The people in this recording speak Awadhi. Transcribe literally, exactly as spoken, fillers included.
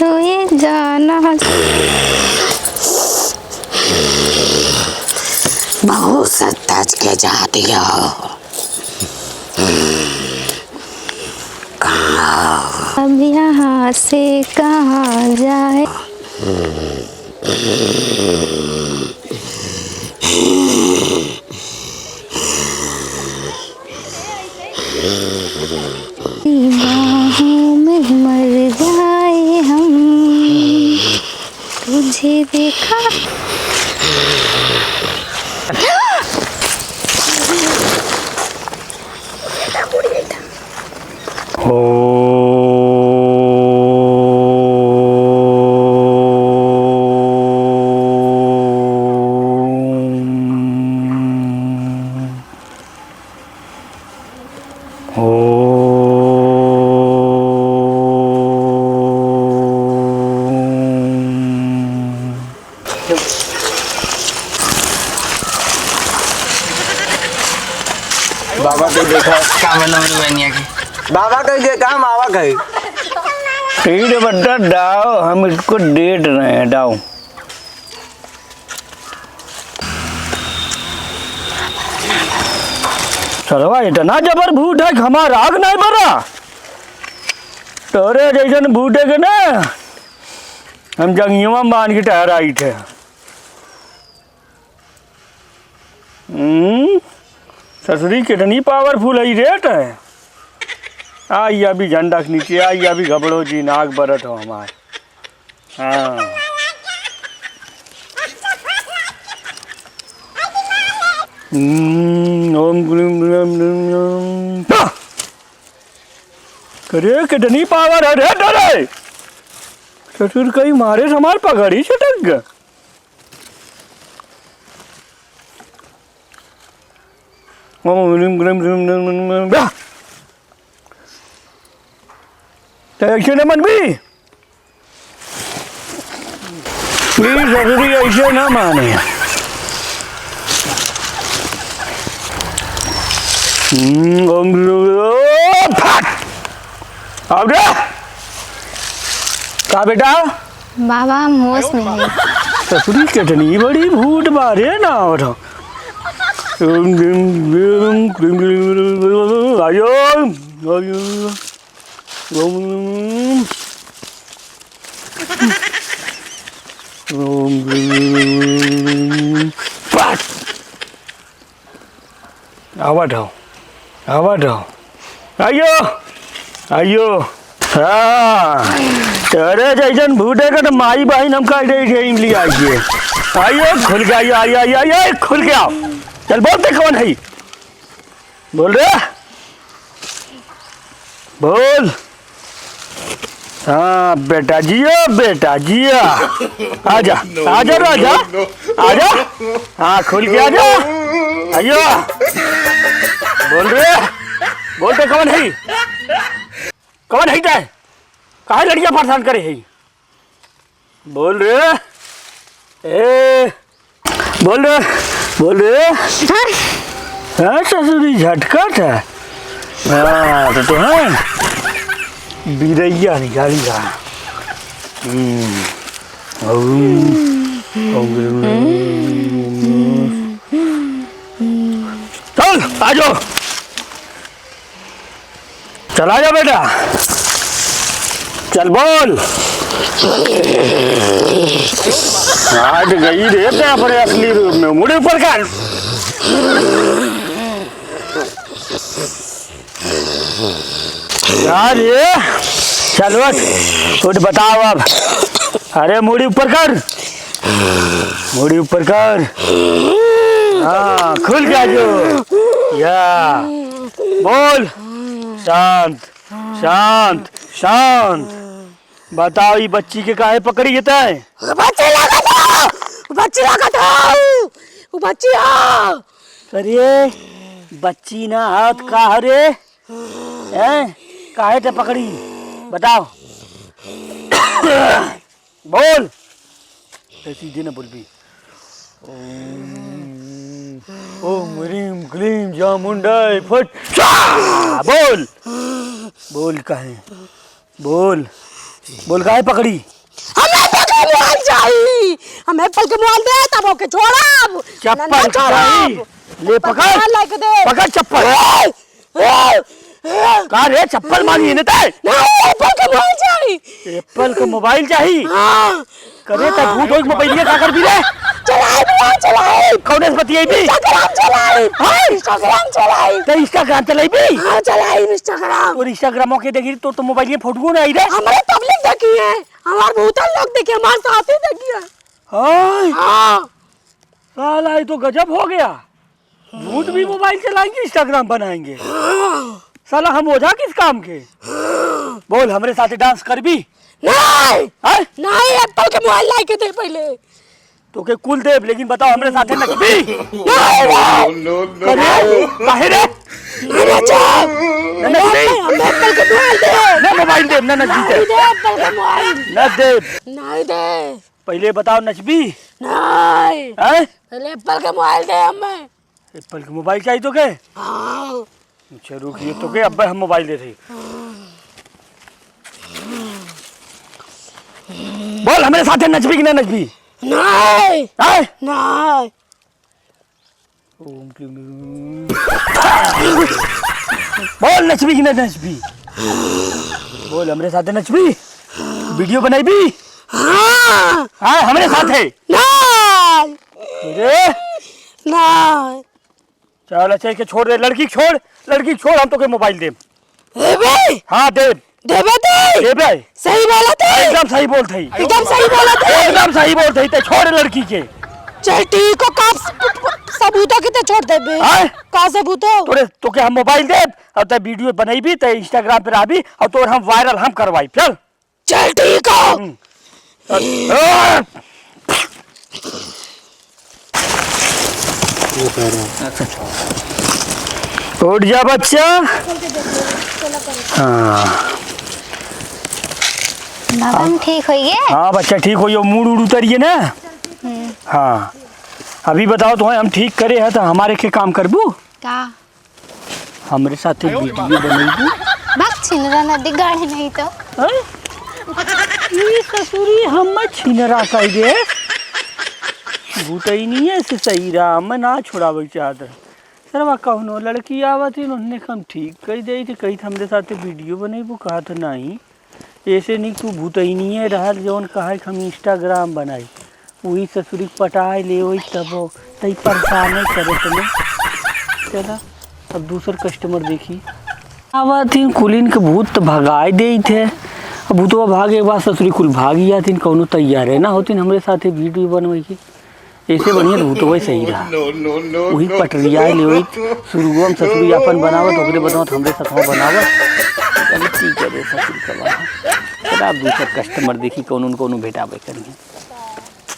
तो ये जाना। बहुत सच के जाती हो। कहाँ? अब यहाँ से कहाँ जाए? बाहों में मर जाए हम, तुझे देखा। ओम। ओम। बाबा के देखा। का बोला मेरे बहनिया के? बाबा के देखा, हम आवा गए। ईंट भट्टा डाओ, हम इसको डेट रहे हैं, डाओ। सरवा इतना जबर भूत है कि हमार आग नहीं बरा। तोरे जैसन भूते के ना हम जंगियों में बांध के टहराई थे। हम्म, ससुरी कितनी powerful है रे। तय आई अभी झंडा के नीचे, आई अभी घबड़ो जी नाग बरत हो हमार। हाँ। हम्म, ओम ग्रीम ग्रीम ग्रीम ग्रीम। आह! अरे, कितनी power है रे तोरे? ससुर कहीं मारे से हमार पगड़ी छटक गया। ओम ग्रीम ग्रीम ग्रीम ग्रीम ग्रीम ग्रीम। आह! तो ऐसे न मनबी। प्लीज ससुरी ऐसे ना माने। हम्म, ओम, ओ, फट। अब रे। का बेटा? बाबा, हम होश में हैं। ससुरी कितनी बड़ी भूत बारे ना हो। ओम, ओम, ओम, आयो, आयो। ओम। ओम। आवत हो, आवत हो। आइयो, आइयो। हाँ, तोरे जैसन भूते का तो माई बहिन हम काट दे थे इमली आइए। आइयो, खुल के आइयो, आइयो, आइयो, आइयो, खुल के आओ। चल बोलते कौन है? बोल रे, बोल। हाँ, बेटा जिया, बेटा जिया। आजा, आजा राजा, आजा। हाँ, खुल के आजा। आइयो। बोल रे, बोल तो कौन है? कौन है तय? काहे लड़िया परेशान करे है? बोल रे। ए, बोल रे, बोल रे। हाँ? हाँ, ससुरी झटका था। हाँ, तो, तो हाँ। बिरैया निकाली रहा। हम्म। चल, आ जाओ। चला जा बेटा, चल बोल। आज गई रे ते अपने असली रूप में। मुड़ी ऊपर कर। यार ये, चल उठ, उठ बताओ अब। अरे मुड़ी ऊपर कर, मुड़ी ऊपर कर। हाँ, खुल के आजो। या, बोल। शांत, शांत, शांत। बताओ, ई बच्ची के काहे पकड़ी है तय? बच्ची लागत हो, बच्ची लागत हो, बच्ची हो। अरे, बच्ची ना हाथ का हो रे? हैं? काहे ते पकड़ी? बताओ। बोल। ए, सीधे ना बोलबी। ओम, ओम ह्रीम क्लीम चामुंडाय फट। बोल। बोल काहे? बोल। बोल, काहे पकड़ी? हम एप्पल के मोबाइल चाही। हम एप्पल के मोबाइल दे, तब ओके छोड़ब। चप्पल ना, ना छोड़ब। चाही। ले चप्पल पकड़। कहाँ लेके दे? पकड़ चप्पल। ए, ए, ए। का रे, चप्पल मांगी ने ते? ना, एप्पल के मोबाइल चाही। एप्पल के मोबाइल चाही? हाँ। करे त भूत होई, मोबाइलिया का करबी रे? चलाई, मोबाइल चलाई। कौने से बतियाई भी? Instagram चलाई। हाँ? Instagram चलाई। त Instagram चलाई भी? हाँ, चलाई Instagram। और Instagram के देखी तो, तो मोबाइल में फोटो ना आई रे। हमरे public देखी है, हमार भूतन लोग देखी, हमार साथी देखी है। हाय। हाँ। साला, ये तो गजब हो गया। भूत भी मोबाइल चलाएंगे, Instagram बनाएंगे। साला, हम ओझा किस काम के? बोल, हमरे साथे dance करबी? नहीं। हैं? नहीं, एप्पल के मोबाइल लाई के दे पहले। तोके कुल देब, लेकिन बताओ, हमरे साथे नचबी? नहीं रे। करे? काहे रे? नहीं नचब। ना नचबी? हम एप्पल के मोबाइल दे। ना मोबाइल देब, ना नचबी नहीं ते। दे एप्पल के मोबाइल। ना देब। नहीं दे। पहले बताओ, नचबी? नहीं। हैं? पहले एप्पल के मोबाइल दे हमें। एप्पल के मोबाइल चाहिए तोके? हाँ। अच्छा, रुक, ये तोके अब्बे हम मोबाइल दे रही। बोल, हमरे साथे नचबी कि ना नचबी? नहीं। हैं? नहीं। ओम क्लीं। बोल, नचबी कि ना नचबी? बोल, हमरे साथे नचबी? वीडियो बनाईबी? हाँ। हाँ, हमरे साथे। नहीं। अरे। नहीं। चल, अच्छा, इके छोड़ दे, लड़की के छोड़, लड़की के छोड़, हम तोके मोबाइल देब। देबे? हाँ, देब। देबे ते? देबे। सही बोलत है? एकदम सही बोलत है। एकदम सही बोलत है? एकदम सही बोलत है, ते छोड़ लड़की के। चल ठीक हो, का स-, सबूत हो कि ते छोड़ देबे? हाँ? का सबूत हो? तोरे, तोके हम मोबाइल देब, और ते वीडियो बनईबी, ते Instagram पे रहबी, और तोर हम viral हम करवाई, चल। चल ठीक हो। हम्म। उठ जा बच्चा। हाँ। बाबा, हम ठीक होइए? हाँ बच्चा, ठीक होइए, मूड़ उड़ उतरिए ना। हम्म। हाँ, अभी बताओ, तुम्हें हम ठीक करे हैं तो हमारे के काम करबू? का? हमरे साथे वीडियो बनइबू? भाग छिनरा नदी गाड़ी नहीं तो। हैं? ई ससुरी हम छिनरा कह दे। भूतइनिये से सही रहा, हम ना छोड़ावे चाहत रहे। सरवा कौनो लड़की आवत ही, उन्हें हम ठीक कह दे थे, कही हमरे साथे वीडियो बनइबू, कहा तो नहीं। ऐसे नहीं तू भूतइनिये रहल जौन कहा कि हम Instagram बनाई। वही ससुरी पटाए ले वही तब तई परेशान है करे तने। चला अब दूसर customer देखी। आवत ही कुलिन के भूत तो भगाए देइत है। अब भूतवा भागे के बाद ससुरी कुल भागी जातिन, कौनो तैयार है ना होतिन हमरे साथे वीडियो बनवे की। ऐसे बढ़िया भूतवा सही रहा। वही पटरिया ले वही शुरुओ में ससुरी अपन बनावत, ओकरे बनावत, हमरे साथ बनावत। चलो ठीक है रे ससुरी का बना। चला अब दूसर customer देखी कौनो न कौनो भेटावे करिए।